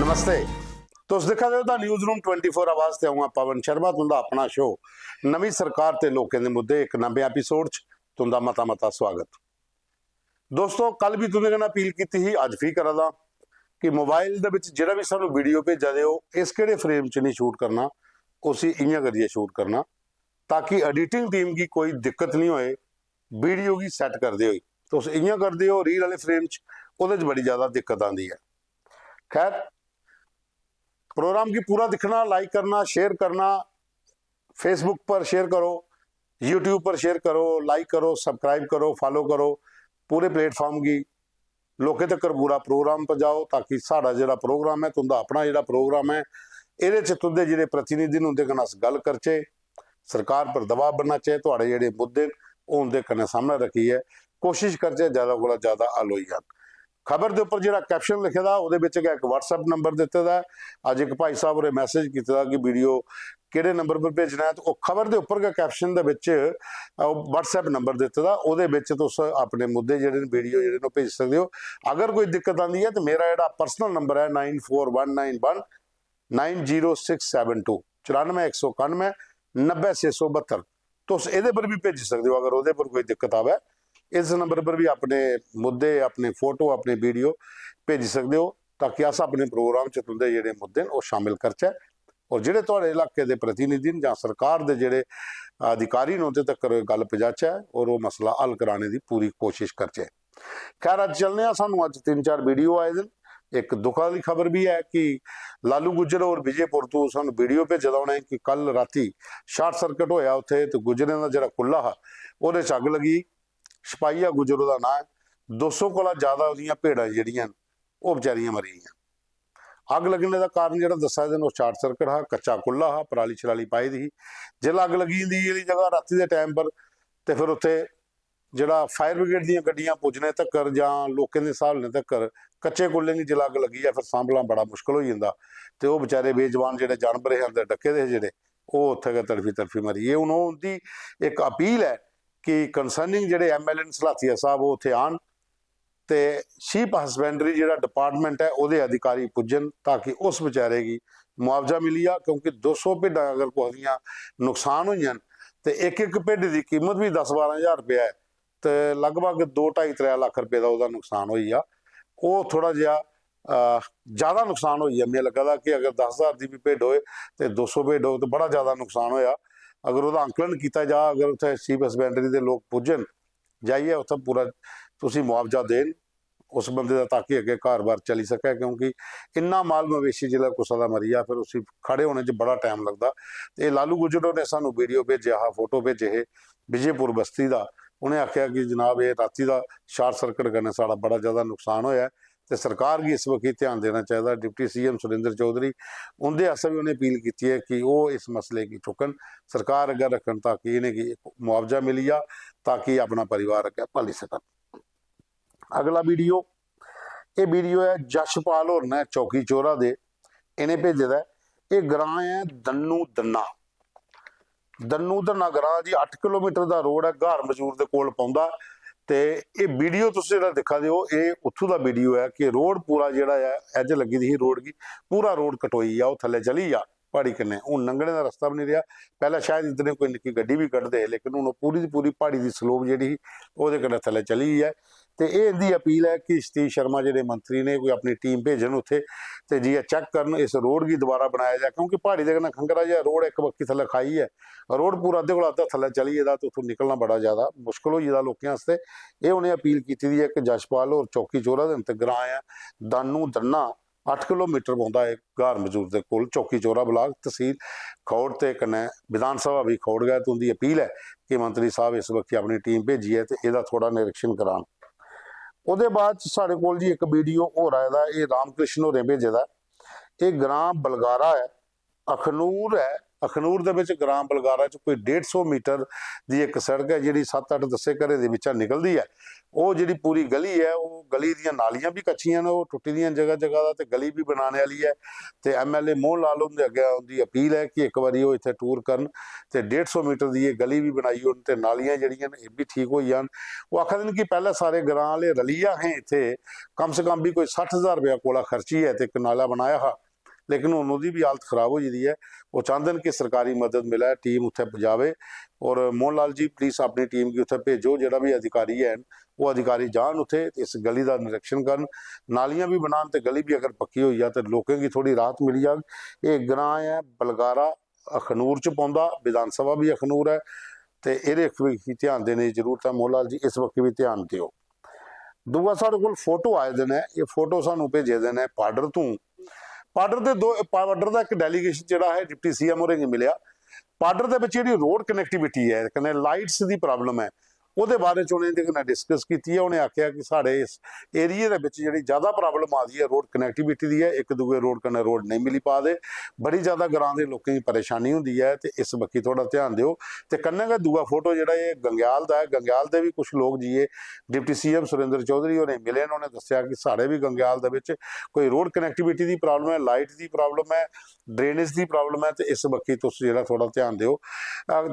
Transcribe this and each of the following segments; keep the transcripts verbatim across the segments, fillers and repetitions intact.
नमस्ते। तुस दिक्खा दे ओ the news room twenty four आवाज ते अ'ऊं आं पवन शर्मा, तुं'दा अपना शो नमीं सरकार ते लोकें दे मुद्दे इक नमें एपिसोड च तुं'दा मता मता स्वागत। दोस्तो, कल बी तुं'दे कन्नै अपील कीती ही, अज्ज फ्ही करा दा कि मोबाइल दे बिच जेह्ड़ा बी सानू वीडियो भेजा दे ओ, इस केह्ड़े फ्रेम च निं शूट करना, उसी इ'यां करियै शूट करना, ताकि एडिटिंग टीम गी कोई दिक्कत निं होए वीडियो गी सैट करदे होई। तुस इ'यां करदे ओ रील आह्ले फ्रेम च, ओह्दे च बड़ी ज्यादा दिक्कत आंदी ऐ। खैर, प्रोग्राम गी पूरा दिक्खना, लाइक करना, शेयर करना, फेसबुक पर शेयर करो, यूट्यूब पर शेयर करो, लाइक करो, सब्सक्राइब करो, फॉलो करो, पूरे प्लेटफार्म गी लोकें तक्कर पूरा प्रोग्राम पजाओ, ताकि साढ़ा जेह्ड़ा प्रोग्राम ऐ, तुं'दा अपना जेह्ड़ा प्रोग्राम ऐ, एह्दे च तुं'दे जेह्ड़े प्रतिनिधि न, उं'दे कन्नै अस गल्ल करचै, सरकार पर दबाव बनाचै, थुआढ़े जेह्ड़े मुद्दे न, ओह् उं'दे कन्नै सामनै रक्खियै कोशिश करचै ज्यादा कोला ज्यादा हल होई जान। खबर दे उप्पर जेह्ड़ा कैप्शन लिखे दा, ओह्दे बिच गै इक WhatsApp नंबर दित्ते दा ऐ। अज्ज इक भाई साहब होरें मैसेज कीते दा कि वीडियो केह्ड़े नंबर पर भेजना ऐ, ते ओह् खबर दे उप्पर गै कैप्शन दे बिच, अ, WhatsApp नंबर दित्ते दा, ओह्दे बिच तुस अपने मुद्दे जेह्ड़े न, वीडियो जेह्ड़े न, ओह् भेजी सकदे ओ। अगर कोई दिक्कत आंदी ऐ, ते मेरा जेह्ड़ा पर्सनल नंबर ऐ nine four one nine one nine zero six seven two, चरानुए इक सौ कानुए नब्बै छे सौ बह्त्तर। तुस एह्दे पर बी भेजी सकदे ओ, अगर ओह्दे पर कोई दिक्कत आवै, इस नंबर पर बी अपने मुद्दे, अपने फोटो, अपने वीडियो भेजी सकदे ओ, ताकि अस अपने प्रोग्राम च तुं'दे जेह्ड़े मुद्दे न, ओह् शामिल करचै। और जेह्ड़े थुआढ़े इलाके दे प्रतिनिधि न जां सरकार दे जेह्ड़े अधिकारी न, उं'दे तक्कर गल्ल पजाचै और ओह् मसला हल कराने दी पूरी कोशिश करचै। खैर, अज्ज चलने आं, सानू अज्ज तिन्न चार वीडियो आए दे न। इक दुख आह्ली खबर बी ऐ कि लालू गुज्जर और विजयपुर तू सानू वीडियो भेजे दा उ'नें कि कल राती शार्ट सर्किट होया उत्थे, ते गुज्जरें दा जेह्ड़ा कुल्ला हा, ओह्दे च अग्ग लगी। शपाईया गुज्जर ओह्दा नांऽ ऐ। दो सौ कोला ज्यादा ओह्दियां भेडां जेह्ड़ियां न, ओह् बचैरियां मरी गेइयां। अग्ग लग्गने दा कारण जेह्ड़ा दस्सा दे न, ओह् शार्ट सर्किट हा, कच्चा कुल्ला हा, पराली शराली पाई दी ही। जिसलै अग्ग लग्गी जंदी इ'यै जगह रातीं दे टाइम पर, ते फिर उत्थे जेह्ड़ा फायर ब्रिगेड दियां गड्डियां पुज्जने तक्कर जां लोकें दे स्हालने तक्कर, कच्चे कुल्लें गी जिसलै अग्ग लग्गी जा, फिर सांभना बड़ा मुश्कल होई जंदा। ते ओह् बेचारे बेजवान जेह्ड़े जानवर हे, अंदर डक्के दे हे जेह्ड़े, ओह् उत्थै गै तड़फी तड़फी मरी गे। हून ओह् उं'दी इक अपील ऐ कि कंसर्निंग जेह्ड़े MLA न सलाथिया साहब, ओह् उत्थै आन ते शीप हस्बैंडरी जेह्ड़ा डिपार्टमेंट ऐ, ओह्दे अधिकारी पुज्जन, ताकि उस बेचारे गी मुआवजा मिली जा, क्योंकि दो सौ भिड्डां अगर कुसै दियां नुकसान होइयां न, ते इक इक भिड्ड दी कीमत बी दस बारां ज्हार रपेआ ऐ, ते लगभग दो ढाई त्रै लक्ख रपेऽ दा ओह्दा नुकसान होई गेआ। ओह् थोह्ड़ा जेहा, अ, ज्यादा नुकसान होई गेआ। मिगी लग्गा दा कि अगर दस ज्हार दी बी भिड्ड होए ते दो सौ भिड्ड होग, ते बड़ा ज्यादा नुकसान होएआ। अगर ओह्दा आंकलन कीता जा, अगर उत्थै शीप हस्बैंडरी दे लोक पुज्जन, जाइयै उत्थै पूरा तुसी मुआवजा देन उस बंदे दा, ताकि अग्गें घर-बार चली सकै, क्योंकि इन्ना माल मवेशी जिसलै कुसै दा मरी जा, फिर उसी खड़े होने च बड़ा टैम लगदा। ते एह् लालू गुज्जर होरें सानू वीडियो भेजेआ हा, फोटो भेजे हे विजयपुर बस्ती दा। उ'नें आखेआ कि जनाब, एह् राती दा शार्ट सर्किट कन्नै साढ़ा बड़ा ज्यादा नुकसान होएआ ऐ, ते सरकार गी इस बक्खी ध्यान देना चाहिदा। डिप्टी CM सुरेंद्र चौधरी, उं'दे आस्तै बी उ'नें अपील कीती ऐ कि ओह् इस मसले गी चुक्कन, सरकार अग्गें रक्खन, ताकि इ'नेंगी इक मुआवजा मिली जा, ताकि अपना परिवार अग्गें पाली सकन। अगला वीडियो, एह् वीडियो ऐ यशपाल होर ने चौकी चोरा दे, इ'नें भेजे दा ऐ। एह् ग्रांऽ ऐ दन्नू दन्ना। दन्नू दन्ना ग्रांऽ जी, अट्ठ किलोमीटर दा रोड ऐ, ग्हार मजूर दे कोल पौंदा। ते एह् वीडियो तुस जेह्ड़ा दिक्खा दे ओ, एह् उत्थूं दा वीडियो ऐ कि रोड पूरा जेह्ड़ा ऐ, edge लग्गी दी ही रोड गी, पूरा रोड कटोई गेआ, ओह् थल्लै चली गेआ प्हाड़ी कन्नै। हून लंघने दा रस्ता बी निं रेहा। पैह्लें शायद इद्धर कोई निक्की गड्डी बी कड्ढदे हे, लेकिन हून ओह् पूरी दी पूरी प्हाड़ी दी slope जेह्ड़ी ही, ओह्दे कन्नै थल्लै चली गेई ऐ। ते एह् इं'दी अपील ऐ कि सतीश शर्मा जेह्ड़े मंत्री ने, कोई अपनी टीम भेजन उत्थै ते जाइयै चैक करन, इस रोड गी दोबारा बनाया जा, क्योंकि प्हाड़ी दे कन्नै खंगरा जेहा रोड, इक बक्खी थल्लै खाई ऐ, रोड पूरा अद्धे कोला अद्धा थल्लै चली गेदा ते उत्थूं निकलना बड़ा ज्यादा मुश्कल होई गेदा लोकें आस्तै। एह् उ'नें अपील कीती दी ऐ कि यशपाल होर चौकी चोरा दे न ते ग्रांऽ ऐ दानू दन्ना, अट्ठ किलोमीटर पौंदा ऐ ग्हार मजूर दे कोल, चौकी चोरा ब्लाक, तसील खौड़ ते कन्नै विधानसभा बी खौड़ गै। ते उं'दी अपील ऐ कि मंत्री साहब इस बक्खी अपनी टीम भेजियै ते एह्दा थोह्ड़ा निरीक्षण करान। ओह्दे बाद च साढ़े कोल जी इक वीडियो होर आए दा, एह् रामकृष्ण होरें भेजे दा। एह् ग्रांऽ बलगारा ऐ, अखनूर ऐ, अखनूर दे बिच ग्रां बलगारा च कोई डेढ़ सौ मीटर दी इक सड़क ऐ, जेह्ड़ी सत्त अट्ठ दस्से घरें दे बिच्चा निकलदी ऐ। ओह् जेह्ड़ी पूरी गली ऐ, ओह् गली दियां नालियां बी कच्चियां न, ओह् टुट्टी दियां जगह जगह दा, ते गली बी बनाने आह्ली ऐ। ते एमएलए मोहन लाल हुंदे अग्गें उं'दी अपील ऐ कि इक बारी ओह् इत्थै टूर करन ते डेढ़ सौ मीटर दी एह् गली बी बनाई ओड़न ते नालियां जेह्ड़ियां न, एह् बी ठीक होई जान। ओह् आखा दे न कि पैह्लें सारे ग्रां आह्ले रलियै असें इत्थै कम से कम बी कोई सट्ठ ज्हार रपेआ कोला खर्चियै ते इक नाला बनाया हा, लेकिन हून ओह्दी बी हालत खराब होई गेदी ऐ। ओह् चांह्दे न कि सरकारी मदद मिलै, टीम उत्थै पजावे। और मोहन लाल जी, प्लीज अपनी टीम गी उत्थै भेजो, जेह्ड़ा बी अधिकारी हैन, ओह् अधिकारी जान उत्थै, इस गली दा निरीक्षण करन, नालियां बी बनान ते गली बी अगर पक्की होई जा ते लोकें गी थोह्ड़ी राहत मिली जाग। एह् ग्रां ऐ बलगारा, अखनूर च पौंदा, विधानसभा बी अखनूर ऐ, ते एह्दे बक्खी ध्यान देने दी जरूरत ऐ। मोहन लाल जी, इस बक्खी बी ध्यान देओ। दूआ, साढ़े कोल फोटो आए दे न, एह् फोटो सानू भेजे दे न पाडर तों। पाडर दे दो, पाडर दा इक डेलीगेशन जेह्ड़ा ऐ, डिप्टी सीएम होरें गी मिलेआ। पाडर दे बिच जेह्ड़ी रोड कनेक्टिविटी ऐ, कन्नै लाइट्स दी प्रॉब्लम ऐ, ओह्दे बारे च उ'नें इं'दे कन्नै डिस्कस कीती ऐ। उ'नें आखेआ कि साढ़े इस एरिया दे बिच जेह्ड़ी ज्यादा प्रॉब्लम आ दी ऐ रोड कनेक्टिविटी दी ऐ, इक दूए रोड कन्नै रोड नेईं मिली पा दे, बड़ी ज्यादा ग्रां दे लोकें गी परेशानी होंदी ऐ, ते इस बक्खी थोह्ड़ा ध्यान देओ। ते कन्नै गै दूआ फोटो जेह्ड़ा एह् गंगेआल दा ऐ, गंगेआल दे बी कुछ लोक जाइयै डिप्टी सीएम सुरेंद्र चौधरी होरें मिले न, उ'नें दस्सेआ कि साढ़े बी गंगेआल दे बिच कोई रोड कनेक्टिविटी दी प्रॉब्लम ऐ, लाइट दी प्रॉब्लम ऐ, ड्रेनेज दी प्रॉब्लम ऐ, ते इस बक्खी तुस जेह्ड़ा थोह्ड़ा ध्यान देओ। अ,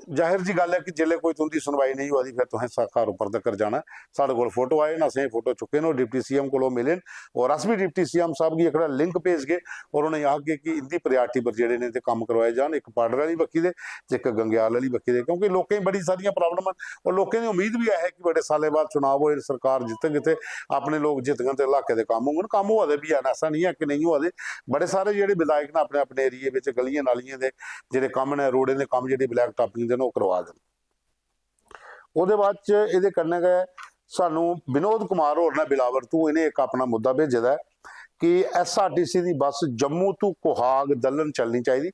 जाहिर जी गल्ल ऐ कि जिसलै कोई तुं'दी सुनवाई नेईं होआ दी, फिर तुसें सा-, घर उप्पर तक्कर जाना। साढ़े कोल फोटो आए न, असें फोटो चुक्के न, ओह् डिप्टी सीएम कोल ओह् मिले न, और अस बी डिप्टी सीएम साहब गी एह्कड़ा लिंक भेजगे और उ'नेंगी आखगे कि इं'दी प्रायोरिटी पर जेह्ड़े ने ते कम्म करोआए जान, इक पाडर आह्ली बक्खी दे ते इक गंगेआल आह्ली बक्खी दे, क्योंकि लोकें गी बड़ी सारियां प्रॉब्लमां न और लोकें दी उम्मीद बी ऐ कि बड़े सालें बाद चुनाव होए, सरकार जित्तग, इत्थै अपने लोक जित्तङन ते इलाके दे कम्म होङन। कम्म होआ दे बी हैन, ऐसा निं ऐ कि नेईं होआ दे। बड़े सारे जेह्ड़े विधायक न, अपने अपने एरिया बिच गलियें नालियें दे जेह्ड़े कम्म न, रोडें दे कम्म, जेह्ड़े ब्लैक टॉपिंग दे न, ओह् करवा दे न। ओह्दे बाद च एह्दे कन्नै गै सानू विनोद कुमार होर ने बिलावर तों, इ'नें इक अपना मुद्दा भेजे दा ऐ कि एसआरटीसी दी बस जम्मू तों कोहाग दल्लन चलनी चाहिदी।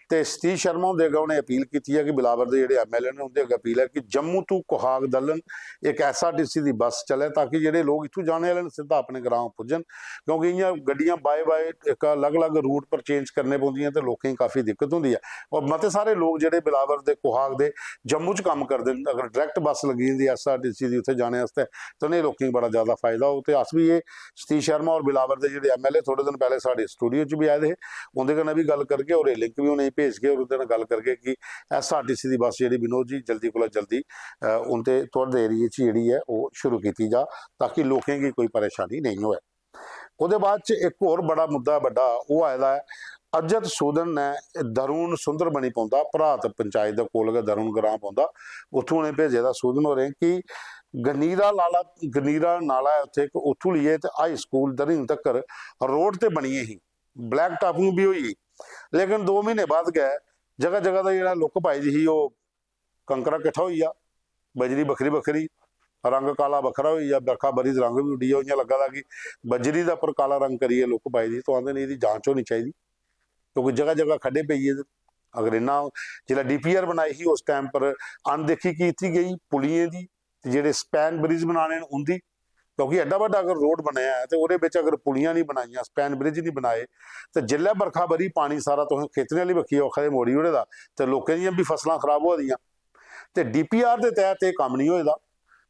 ते सतीश शर्मा हुंदे अग्गें उ'नें अपील कीती ऐ कि बिलावर दे जेह्ड़े एमएलए न, उं'दे अग्गें अपील ऐ कि जम्मू तों कोहाग दल्लन इक एसआरटीसी दी बस चलै, ताकि जेह्ड़े लोक इत्थूं जाने आह्ले न, सिद्धा अपने ग्रां पुज्जन, क्योंकि इ'यां गड्डियां बाय बाय इक अलग-अलग रूट पर चेंज करने पौंदियां ते लोकें गी काफी दिक्कत होंदी ऐ। और मते सारे लोक जेह्ड़े बिलावर दे, कोहाग दे, जम्मू च कम्म करदे न, अगर डायरैक्ट बस लग्गी जंदी एसआरटीसी दी उत्थै जाने आस्तै, ते उ'नें लोकें गी बड़ा ज्यादा फायदा होग। ते अस बी एह् सतीश शर्मा और बिलावर दे जेह्ड़े एमएलए थोह्ड़े दिन पैह्ले साढ़े स्टूडियो च बी आए दे हे, उं'दे कन्नै बी गल्ल करगे और एह् लिंक बी उ'नेंगी भेजगे और उं'दे कन्नै गल्ल करगे कि एसआरटीसी दी बस जेह्ड़ी विनोद जी जल्दी कोला जल्दी, अ, उं'दे, थुआढ़े एरिया च जेह्ड़ी ऐ ओह् शुरू कीती जा, ताकि लोकें गी कोई परेशानी नेईं होऐ। ओह्दे बाद च इक होर बड़ा मुद्दा बड्डा ओह् आए दा ऐ, अजत सूदन ने, धरून सुंदरबनी पौंदा, भरात पंचायत दे कोल गै धरून ग्रां पौंदा, उत्थूं उ'नें भेजे दा सूदन होरें कि गनीरा लाला, गनीरा नाला ऐ उत्थै इक, उत्थूं लेइयै ते हाई स्कूल धरीन तक्कर रोड ते बनी गेई ही, ब्लैक टॉपिंग बी होई गेई, लेकिन दो म्हीने बाद गै जगह जगह दा जेह्ड़ा लुक्क पाई दी ही, ओह् कंकरा किट्ठा होई गेआ, बजरी बक्खरी बक्खरी, रंग काला बक्खरा होई गेआ, बरखा बरी ते रंग बी उड्डी गेआ। इ'यां लग्गा दा कि बजरी दे उप्पर काला रंग करियै लुक्क पाई दी। तो आंदे, नहीं, एह्दी जांच होनी चाहिदी, क्योंकि जगह जगह खड्डे पेई गेदे। अगर इन्ना, जिसलै डीपीआर बनाई ही, उस टाइम पर अनदेखी कीती गई पुलियें दी, ते जेह्ड़े स्पैन ब्रिज बनाने न उं'दी, क्योंकि एड्डा बड्डा अगर रोड बनेआ ऐ ते ओह्दे बिच अगर पुलियां निं बनाइयां, स्पैन ब्रिज निं बनाए, ते जिसलै बरखा बरी, पानी सारा तुसें खेतरें आह्ली बक्खी, ओह् आखा दे, मोड़ी ओड़े दा, ते लोकें दियां बी फसलां खराब होआ दियां। ते डीपीआर दे तैह्त एह् कम्म निं होए दा।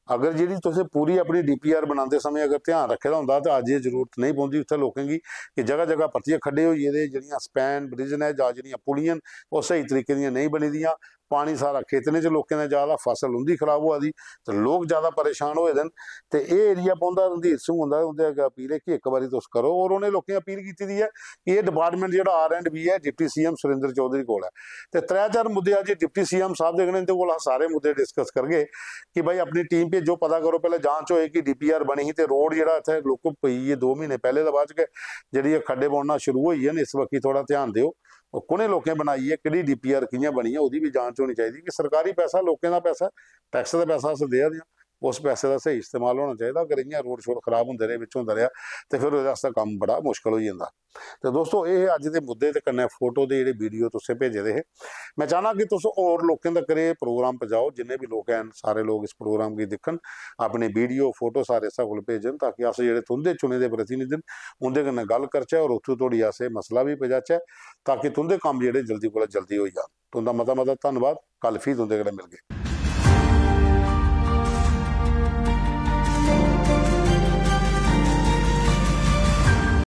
अगर जेह्ड़ी तुसें पूरी अपनी डीपीआर बनांदे समें अगर ध्यान रक्खे दा होंदा, ते अज्ज एह् जरूरत नेईं पौंदी उत्थै लोकें गी कि जगह जगह परतियै खड्डे होई गेदे, जेह्ड़ियां स्पैन ब्रिज न जां जेह्ड़ियां पुलियां न, ओह् स्हेई तरीके दियां नेईं बनी दियां। पानी सारा खेतरें च लोकें दा जा दा, फसल उं'दी खराब होआ दी, ते लोक ज्यादा परेशान होए दे न। ते एह् एरिया पौंदा रणधीर सिंह हुंदा, उं'दे अग्गें अपील ऐ कि इक बारी तुस करो। और उ'नें लोकें अपील कीती दी ऐ कि एह् डिपार्टमेंट जेह्ड़ा आर एंड बी ऐ, डिप्टी सीएम सुरेंद्र चौधरी कोल ऐ। ते त्रै चार मुद्दे अज्ज डिप्टी सीएम साहब दे कन्नै, इं'दे कोल अस सारे मुद्दे डिस्कस करगे कि भाई, अपनी टीम भेजो, पता करो, पैह्लें जांच होए कि डीपीआर बनी ही ते रोड जेह्ड़ा इत्थै लुक्क पेई ऐ दो म्हीने पैह्ले दे बाद च गै, जेह्ड़ी एह् खड्डे पौना शुरू होई गे न, इस बक्खी थोह्ड़ा ध्यान देओ। ओह् कु'नें लोकें बनाई ऐ, केह्ड़ी डीपीआर कि'यां बनी ऐ, ओह्दी बी जांच होनी चाहिदी कि सरकारी पैसा, लोकें दा पैसा, टैक्स दा पैसा अस देआ दे आं, उस पैसे दा स्हेई इस्तेमाल होना चाहिदा। अगर इ'यां रोड शोड खराब होंदे रेह्, बिच होंदा रेहा, ते फिर ओह्दे आस्तै कम्म बड़ा मुश्कल होई जंदा। ते दोस्तो, एह् हे अज्ज दे मुद्दे ते कन्नै फोटो दे जेह्ड़े वीडियो तुसें भेजे दे हे। में चाह्न्नां कि तुस होर लोकें तगर एह् प्रोग्राम पजाओ, जिन्ने बी लोक हैन, सारे लोक इस प्रोग्राम गी दिक्खन, अपने वीडियो, फोटो सारे इस्सै कोल भेजन, ताकि अस जेह्ड़े तुं'दे चुने दे प्रतिनिधि न, उं'दे कन्नै गल्ल करचै और उत्थूं धोड़ी अस एह् मसला बी पजाचै, ताकि तुं'दे कम्म जेह्ड़े जल्दी कोला जल्दी होई जान। तुं'दा मता मता धन्नवाद। कल फ्ही तुं'दे कन्नै मिलगे।